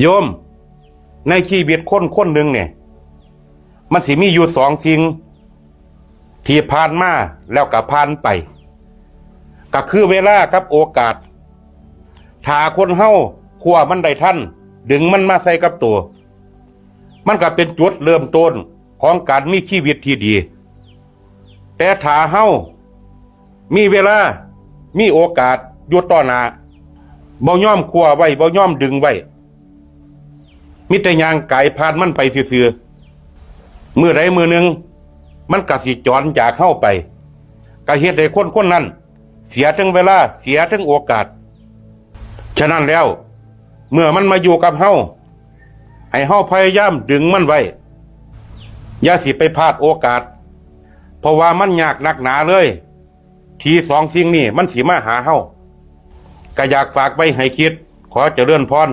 ໂຍມ, ໃນຊີວິດຄົນຄົນໜຶ່ງນີ້ ມັນຊິມີຢູ່ສອງສິ່ງ ທີ່ຜ່ານມາແລ້ວກໍຜ່ານໄປ ກໍຄືເວລາກັບໂອກາດ. ຖ້າຄົນເຮົາຄວ້າມັນໄດ້ທັນ, ດຶງມັນມາໃສ່ກັບໂຕ, ມັນກໍເປັນຈຸດເລີ່ມຕົ້ນຂອງການມີຊີວິດທີ່ດີ. ແຕ່ຖ້າເຮົາມີເວລາ, ມີໂອກາດຢູ່ຕໍ່ໜ້າ, ບໍ່ຍອມຄວ້າໄວ້, ບໍ່ຍອມດຶງໄວ້, ມີແຕ່ຍ່າງກາຍຜ່ານມັນໄປຊື່ໆ, ມື້ໃດມື້ໜຶ່ງມັນກໍຊິຈອນຈາກເຮົາໄປ, ກໍເຮັດໃຫ້ຄົນຄົນນັ້ນເສຍເຖິງເວລາ, ເສຍເຖິງໂອກາດ. ສະນັ້ນແລ້ວ, ເມື່ອມັນມາຢູ່ກັບເຮົາ, ໃຫ້ເຮົາພະຍາຍາມດຶງມັນໄວ້, ຢ່າຊິໄປພາດໂອກາດ, ເພາະວ່າມັນຍາກໜັກໜາເລີຍ ທີ່ສອງສິ່ງນີ້ມັນຊິມາຫາເຮົາ. ກະຢາກຝາກໄວ້ໃຫ້ຄິດ. ຂໍຈະເລີນພອນ.